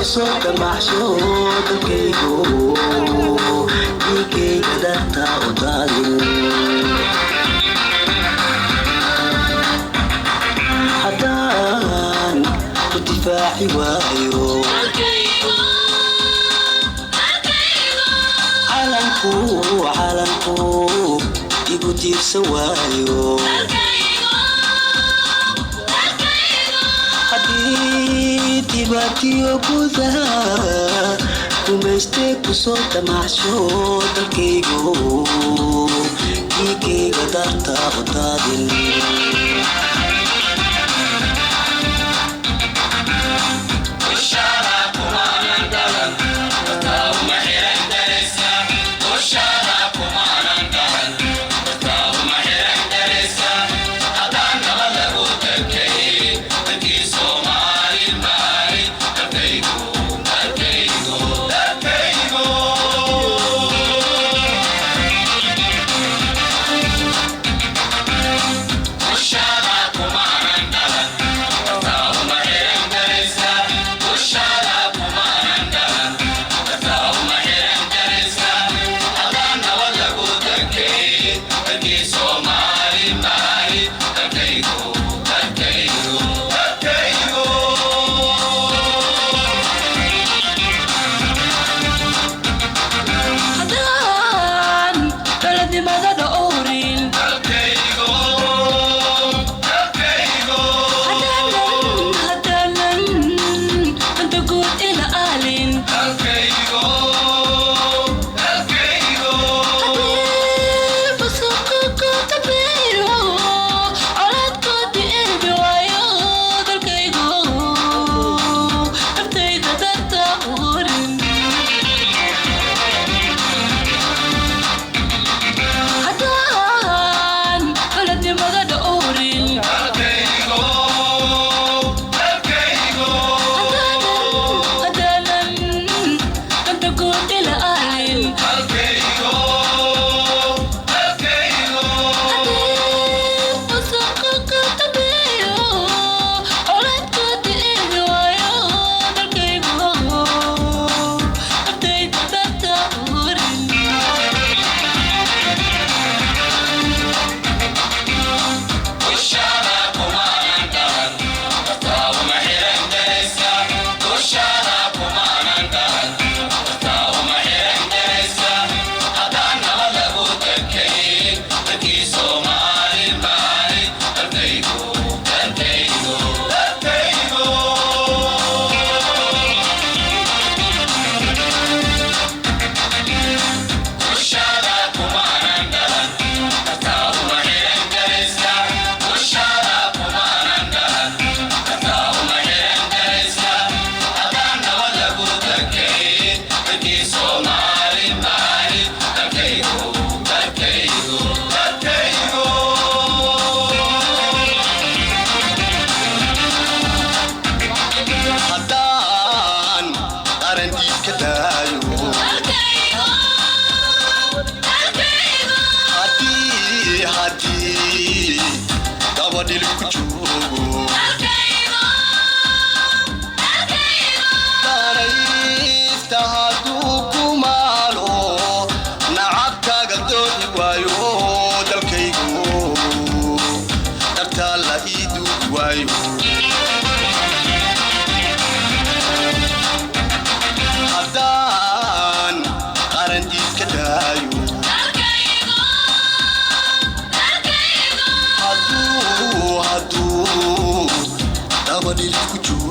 Kusoo damacsho dalkaygo, dhiigayga darta u daadin. Haddaan ku difaaci waayo calanku, calanku igu tiirsan waayo. Haddii dhibaatiyo gudaha gumaystee kusoo damacsho dalkaygo, dhiigayga darta u daadin. Haddaan dowladnimada dhowrin, haddaanan danta guud ila aalin, haddii fusuqu ku dambeeyo, colaadkoodii eebi waayo dalkaygu, naftayda darta u horin. Haddaan dowladnimada dhowrin, haddaanan danta guud ila aalin, haddii fusuqu ku dambeeyo, colaadkoodii eebi waayo dalkaygu, naftayda darta u horin. Haddaan qaran diidka daayo, haddii dabadhilib ku joogo, danaysta hadduu ku maalo, nacabkaaga doodi waayo dalkaygu, dartaa la ii duugi waayo. Haddaan qaran diidka daayo, hadduu dabadhilib ku joogo.